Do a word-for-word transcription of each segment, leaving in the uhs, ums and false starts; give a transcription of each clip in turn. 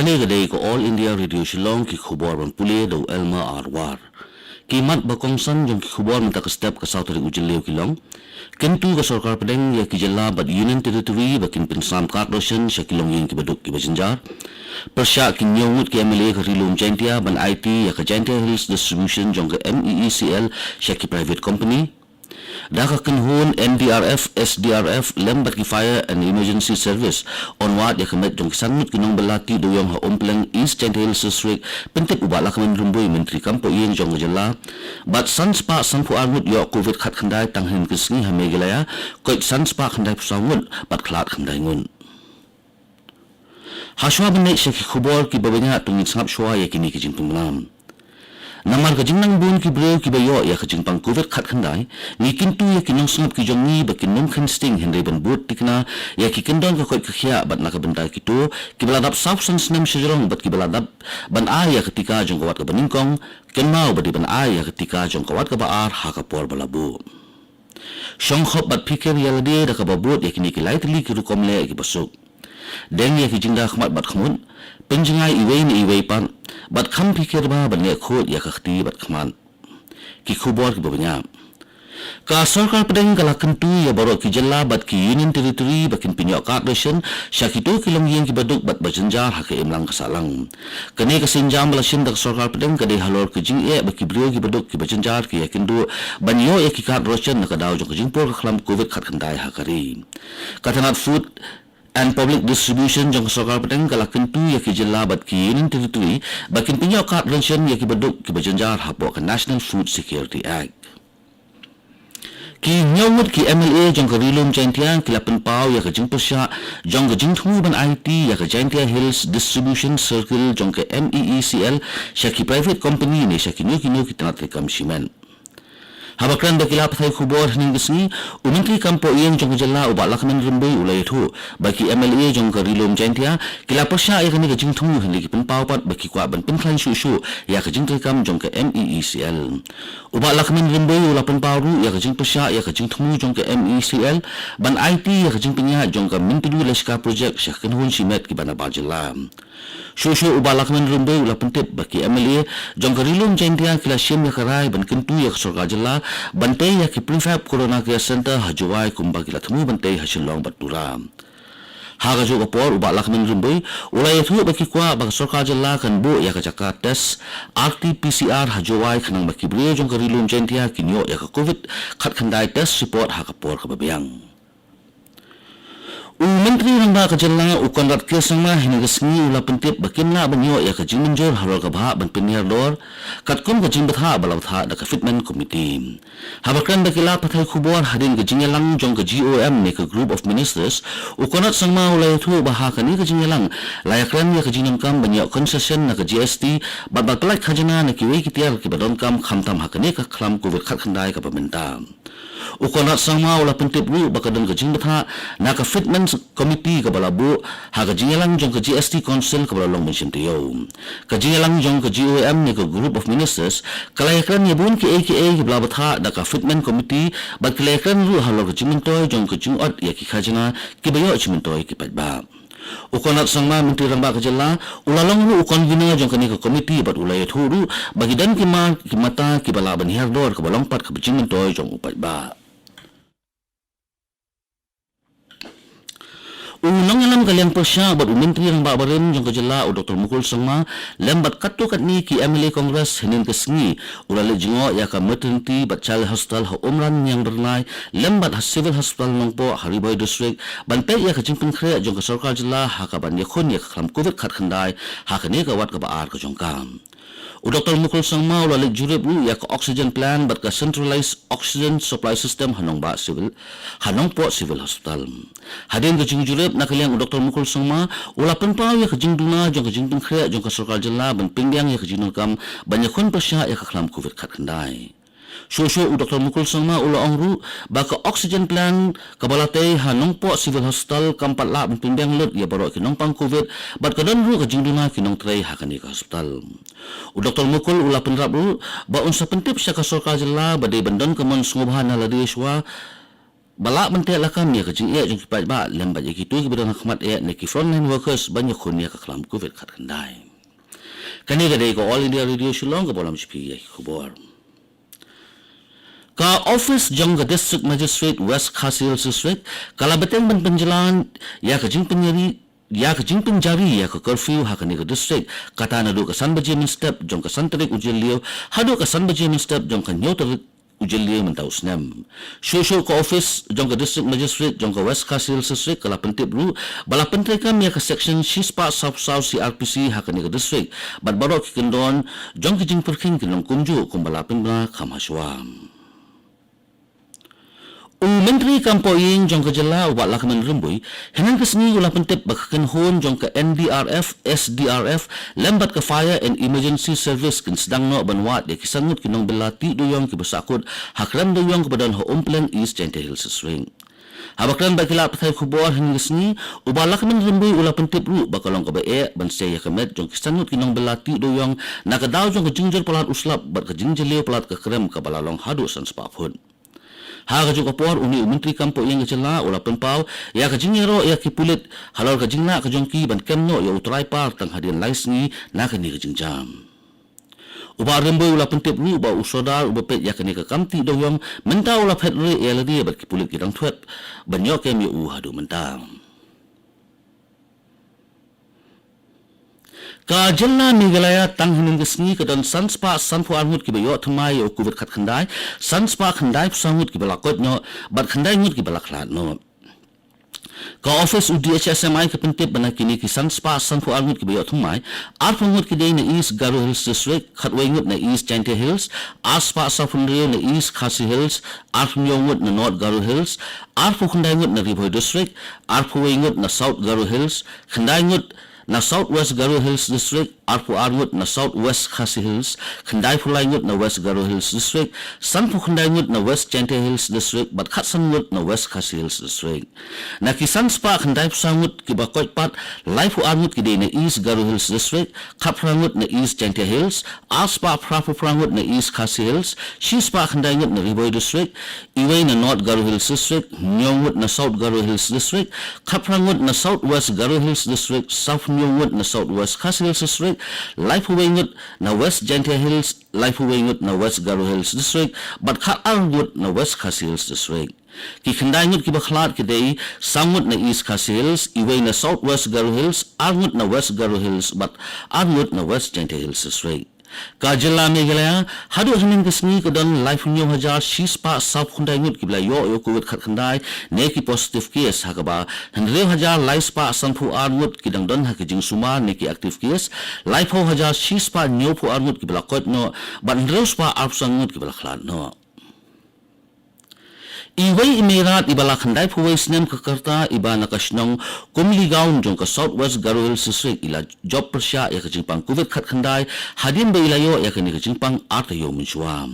Kane ka dei ka All India Radio Shillong, ki khubor ban pule da u Elma Arwar. Ki mat ba kongsan jong ki khubor mynta ka step ka saw tarik u Jylliew ki long: Kyntu ka sorkar pdeng ïa ki jylla bad Union Territory ba kin pynsam card ration sha ki longïing kiba duk kiba jynjar. Pyrshah ki hynñiew ngut ki M L A ka Ri Lum Jaintia ban aiti ïa ka Jaintia Hills Distribution jong ka M E E C L sha ki private company. Da ka kynhun N D R F, S D R F lem bad ki Fire and Emergency Service, yn wad ïa ka met jong ki san ngut ki nongbylla tih dewïong ha Umpleng, East Jaintia Hills District, pyntip u Bah Lahkmen Rymbui, Myntri kam poh ïing jong ka jylla. Bad san spah sanphew ar ngut ïoh Covid khatkhyndai tang hynne ka sngi ha Meghalaya, koit san spah khyndaiphew saw ngut bad khlad khyndai ngut. Hashwa ban leit sha ki khubor kiba bniah, to ngin sngap shwa ïa kine ki jingpynbna. Namar ka jingnang bun ki briew kiba ïoh ïa ka jingpang Covid khatkhyndai, ngi kyntu ïa ki nongsngap ki jong ngi ba kin nym kheiñ sting hynrei ban bud thikna ïa ki kyndon ka koit ka khiah bad na ka bynta kito kiba la dap saw san snem shajrong bad kiba la dap ban ai ïa ka tika jong ka wat kaba nyngkong, kynmaw ba dei ban ai ïa ka tika jong ka wat kaba ar ha ka por ba la buh. Shongkhop bad phikir ïalade da kaba bud ïa kine ki lai tylli ki rukom leh kiba suk. Deng ïa ki jingda khmat bad khmut, pynjngai iwei na iwei pat, bad kham phikir bha ban leh khuid ïa ka kti bad khmat. Ki khubor kiba bniah. Ka sorkar pdeng ka la kyntu ïa baroh ki jylla bad ki Union Territory ba kin pynïoh card ration sha kito ki longïing kiba duk bad ba jynjar ha ka imlang ka sahlang. Kane ka sienjam ba la shim da ka sorkar pdeng ka dei halor ka jingeh ba ki briew kiba duk kiba jynjar ki ïakynduh ban ïoh ïa ki card ration na ka daw jong ka jingpur ka khlam Covid khatkhyndai ha ka ri. Ka tnat Food and Public Distribution jong ka sorkar pdeng ka la kyntu ïa ki jylla bad ki Union Territory ba kin pynïoh card ration ïa kiba duk kiba jynjar hapoh ka National Food Security Act. Ki hynñiew ngut ki M L A jong ka Ri Lum Jaintia ki la pynpaw ïa ka jingpyrshah jong ka jingthmu ban aiti ïa ka Jaintia Hills Distribution Circle jong ka M E E C L sha ki private company ne sha kino kino ki tnat treikam shimet. Haba kren bad ki lad pathai khubor hynne ka sngi, u Myntri kam poh ïing jong ka jylla u Bah Lahkmen Rymbui u la ïathuh ba ki M L A jong ka Ri Lum Jaintia ki la pyrshah ïa kane ka jingthmu hynrei ki pynpaw pat ba ki kwah ban pynkhlaiñ shuh shuh ïa ka jingtreikam jong ka M E E C L. U Bah Lahkmen Rymbui u la pynpaw ruh ïa ka jingpyrshah ïa ka jingthmu jong ka M E E C L ban aiti ïa ka jingpynïaid jong ka Myntdu Leshka Project sha ka kynhun shimet kiba nabar jylla. Shuh shuh u Bah Lahkmen Rymbui u la pyntip ba ki M L A jong ka Ri Lum Jaintia ki la shim ïa ka rai ban kyntu ïa ka sorkar jylla ban tei ïa ki Prefab Corona Care Centre ha Jowai kumba ki la thmu ban tei ha Shillong bad Tura. Ha kajuh ka por u Bah Lahkmen Rymbui u la ïathuh ba ki kwah ba ka sorkar jylla kan buh ïa ka jaka test R T P C R ha Jowai khnang ba ki briew jong ka Ri Lum Jaintia kin ïoh ïa ka Covid khatkhyndai test report ha ka por kaba biang. U Myntri Rangbah ka jylla u Conrad K Sangma hynne ka sngi u la pyntip ba kim lah ban ïoh ïa ka jingmynjur halor ka bhah ban pynhiar dor katkum ka jingbthah ba la bthah da ka Fitment Committee. Haba kren bad ki lad pathai khubor hadien ka jingïalang jong ka G O M ne ka Group of Ministers, u Conrad Sangma u la ïathuh ba ha kane ka jingïalang la ïakren ïa ka jingdonkam ban ïoh concession na ka G S T bad ban pyllait khajna na kiwei ki tiar kiba donkam khamtam ha kane ka khlam Covid khatkhyndai kaba mynta. U Conrad Sangma u la pyntip ruh ba ka don ka jingbthah na ka Fitment Committee kaba la buh ha ka jingïalang jong ka G S T Council kaba la long ban shim taïew. Ka jingïalang jong ka G O M ne ka Group of Ministers ka la ïakren ïa bun kiei kiei kiba la bthah da ka Fitment Committee bad ka la ïakren ruh halor ka jingmyntoi jong ka jingot ïa ki khajna kiba ïoh jingmyntoi ki paidbah. U Conrad Sangma, Myntri Rangbah ka jylla, u la long ruh u convener jong kane ka committee bad u la ïathuh ruh ba ki don ki mar ki mata kiba lah ban hiar dor kaba long pat kaba jingmyntoi jong u paidbah. U nongïalam ka liang pyrshah bad u Myntri Rangbah barim jong ka jylla u Doctor Mukul Sangma lem bad katto katne ki M L A Congress hynne ka sngi u la leit jngoh ïa ka Maternity bad Child Hospital ha Umran Miangbyrnai lem bad ha Civil Hospital Nongpoh ha Ri Bhoi District ban peit ïa ka jingpynkhreh jong ka sorkar jylla ha kaban ïakhun ïa ka khlam Covid khatkhyndai ha kane ka wat kaba ar ka jong ka. U Doctor Mukul Sangma u la leit jurip ruh ïa ka oxygen plant bad ka centralized oxygen supply system ha Nongbah Civil, ha Nongpoh Civil Hospital. Hadien ka jingjurip na ka liang u Doctor Mukul Sangma u la pynpaw ïa ka jingduna jong ka jingpynkhreh jong ka sorkar jylla ban pynbiang ïa ka jingdonkam ban ïakhun pyrshah ïa ka khlam Covid khatkhyndai. Shuh shuh u Doctor Mukul Sangma u la ong ruh ba ka oxygen plant kaba la tei ha Nongpoh Civil Hospital kam pat lah ban pynbiang lut ïa baroh ki nongpang Covid bad ka don ruh ka jingduna ki nongtrei ha kane ka hospital. U Doctor Mukul u la pynrap ruh ba un sa pyntip sha ka sorkar jylla ba dei ban don ka mon sngewbha na lade shuwa ba lah ban teh lakam ïa ka jingeh jong ki paidbah lem bad ïa kito kiba don ha khmat eh ne ki frontline workers ban ïakhun ïa ka khlam covid khatkhyndai. Kane ka dei ka All India Radio Shillong kaba lam sha phi ïa ki khubor. Ka office jong ka District Magistrate West Khasi Hills District ka la bteng ban pynjlan ïa ka jingpynjari ïa ka jingpynjari ïa ka curfew ha kane ka district, kata naduh ka san baje mynstep jong ka san tarik u Jylliew haduh ka san baje mynstep jong ka hynñiew tarik u Jylliew mynta u snem. Shuh shuh ka office jong ka District Magistrate jong ka West Khasi Hills District ka la pyntip ruh ba la pyntreikam ïa ka section shispah sawphew saw C R P C ha kane ka district bad baroh ki kyndon jong ki jingpyrkhing kin long kumjuh kumba la pynbna kham hashwa. U Myntri Kam Pohïing jong ka jylla u Bah Lahkmen Rymbui hynnin ka sngi u la pyntip ba ka kynhun jong ka N D R F, S D R F lem bad ka Fire and Emergency Service kin sdang noh ban wad ïa ki san ngut ki nongbylla tih dewïong kiba sahkut ha krem dewïong kaba don ha Umpleng, East Jaintia Hills District. Haba kren bad ki lad pathai khubor hynnin ka sngi, u Bah Lahkmen Rymbui u la pyntip ruh ba ka long kaba eh ban sei ïa ka met jong ki san ngut ki nongbylla tih dewïong na ka daw jong ka jingjur palat u slap bad ka jingjylliew palat ka krem kaba la long haduh san spah phut. Ha kajuh ka por, une u Myntri Kam Pohïing ka jylla u la pynpaw ïa ka jingïaroh ïa ki pulit halor ka jinglah ka jong ki ban kem noh ïa u trai par tang hadien lai sngi na kane ka jingjia. U Bah Rymbui u la pyntip ruh ba u sordar uba peit ïa kane ka kam tih dewïong mynta u la phet rieh ïa lade bad ki pulit ki dang thwet ban ïoh kem ïa u haduh mynta. Ka jylla Meghalaya tang hynnin ka sngi ka don san spah sanphew ar ngut kiba ïoh thymmai ïa u covid khatkhyndai, san spah khyndaiphew saw ngut kiba la koit noh bad khyndai ngut kiba la khlad noh. Ka office u D H S M I ka pyntip ba na kine ki san spah sanphew ar ngut kiba ïoh thymmai, arphew ngut ki dei na East Garo Hills District, khatwei ngut na East Jaintia Hills, ar spah sawphew hynriew na East Khasi Hills, arphew hynñiew ngut na North Garo Hills, arphew khyndai ngut na Ri Bhoi District, arphew wei ngut na South Garo Hills, khyndai ngut na South West Garo Hills District, arphew ar ngut na South West Khasi Hills, khyndaiphew lai ngut na West Garo Hills District, sanphew khyndai ngut na West Jaintia Hills District bad khatsan ngut na West Khasi Hills District. Na ki san spah khyndaiphew saw ngut kiba koit pat, laiphew ar ngut ki dei na East Garo Hills District, khatphra ngut na East Jaintia Hills, ar spah phraphew phra ngut na East Khasi Hills, shi spah khyndai ngut na Ri Bhoi District, iwei na North Garo Hills District, hynñiew ngut na South Garo Hills District, khatphra ngut na South West Garo Hills District, sawphew hynñiew ngut na South West Khasi Hills District, laiphew wei ngut na West Jaintia Hills, laiphew wei ngut na West Garo Hills District bad khatar ngut na West Khasi Hills District. Ki khyndai ngut kiba khlad ki dei saw ngut na East Khasi Hills, iwei na South West Garo Hills, ar ngut na West Garo Hills bad ar ngut na West Jaintia Hills District. Ka jylla Meghalaya haduh hynnin ka sngi ka don laiphew hynñiew hajar shi spah sawphew khyndai ngut kiba la ïoh ïa u covid khatkhyndai ne ki positive case, ha kaba hynriew hajar lai spah sanphew ar ngut ki dang don ha ki jingsumar ne ki active case, laiphew hajar shi spah hynñiewphew ar ngut kiba la koit noh bad hynriew spah arphew san ngut kiba la khlad noh. Iwei i Meirat iba la khyndaiphew wei snem ka rta iba na ka shnong Kumligaon jong ka South West Garo Hills District i la jop pyrshah ïa ka jingpang covid khatkhyndai hadien ba i la ïoh ïa kane ka jingpang ar taïew mynshuwa.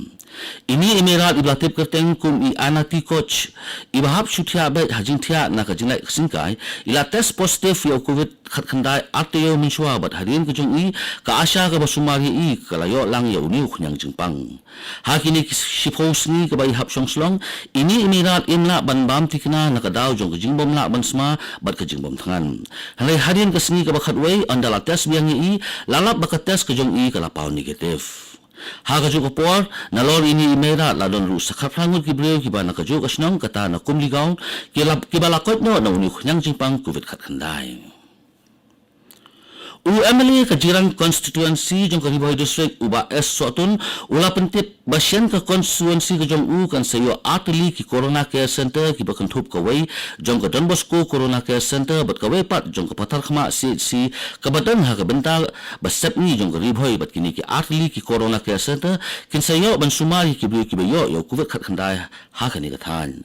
Ine i Meirat iba la tip kyrteng kum i Anati Koch iba hap shu thiah beit ha jingthiah na ka jinglait ka syngkai i la test positive ïa u covid khatkhyndai ar taïew mynshuwa bad hadien ka jong i ka ASHA kaba sumar ïa i ka la ïoh lang ïa une u khñiang jingpang. Ha kine ki shiphew sngi kaba i hap shong shlong, ine i Meirat im lah ban bam thikna na ka daw jong ka jingbym lah ban sma bad ka jingbym thngan. Hynrei hadien ka sngi kaba khatwei ynda la test biang ïa i, la lap ba ka test ka jong i ka la paw negative. Ha kajuh ka por, nalor ine i Meirat la don ruh sa khatphra ngut ki briew kiba na kajuh ka shnong kata na Kumligaon, ki la, kiba la koit noh na une u khñiang jingpang covid khatkhyndai. U M L A ka Jirang Constituency jong ka Ri Bhoi District u Bah S Sohtun u la pyntip ba shen ka constituency ka jong u kan sa ïoh artylli ki Corona Care Centre kiba kynthup kawei jong ka Don Bosco Corona Care Centre bad kawei pat jong ka Patharkhmah C H C kaba don ha ka bynta ba sepngi jong ka Ri Bhoi bad kine ki artylli ki Corona Care Centre kin sa ïoh ban sumar ïa ki briew kiba ïoh ïa u covid khatkhyndai ha kane ka thaiñ.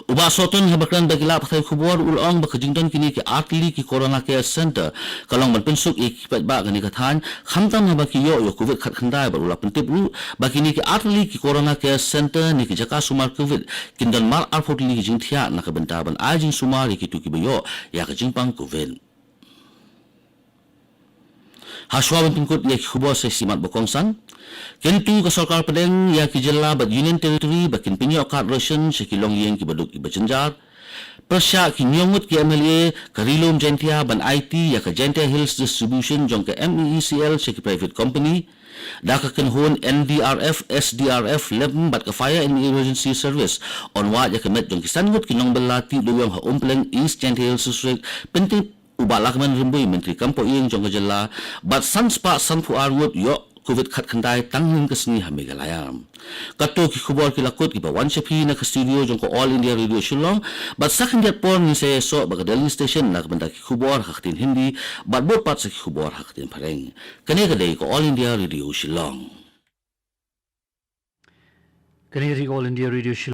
U Bah Sohtun haba kren bad ki lad pathai khubor u la ong ba ka jingdon kine ki artylli ki Corona Care Centre ka long ban pynsuk ïa ki paidbah kane ka thaiñ khamtam haba ki ïoh ïa u covid khatkhyndai bad u la pyntip ruh ba kine ki artylli ki Corona Care Centre ne ki jaka sumar covid kin don mar arphew tylli ki jingthiah na ka bynta ban ai jingsumar ïa kito kiba ïoh ïa ka jingpang covid. Hashwa ban pynkut ïa ki khubor sa shisien mat ba kongsan. Kyntu ka sorkar pdeng ïa ki jylla bad Union Territory ba kin pynïoh card ration sha ki longïing kiba duk iba jynjar. Pyrshah ki hynñiew ngut ki M L A ka Ri-lum Jaintia ban aiti ïa ka Jaintia Hills Distribution jong ka M E E C L sha ki private company. Da ka kynhun N D R F, S D R F lem bad ka Fire and Emergency Service yn wad ïa ka met jong ki san ngut ki nongbylla tih dewïong ha Umpleng, East Jaintia Hills District, pyntip u Bah Lahkmen Rymbui, Myntri kam pohiing jong ka jylla, bad san spah sanphew ar ngut ïoh COVID khatkhyndai tang hynnin ka sngi ha Meghalaya. Kato ki khubor ki la kut kiba wan sha phi na ka studio jong ka All India Radio Shillong, bad sa khyndiat por ngin sa ïasoh bad ka Delhi Station na ka bynta ki khubor ha ka ktien Hindi, bad bud pat sa ki khubor ha ka ktien Phareng. Kane ka dei ka All India Radio Shillong. Kane ka dei ka All India Radio Shillong.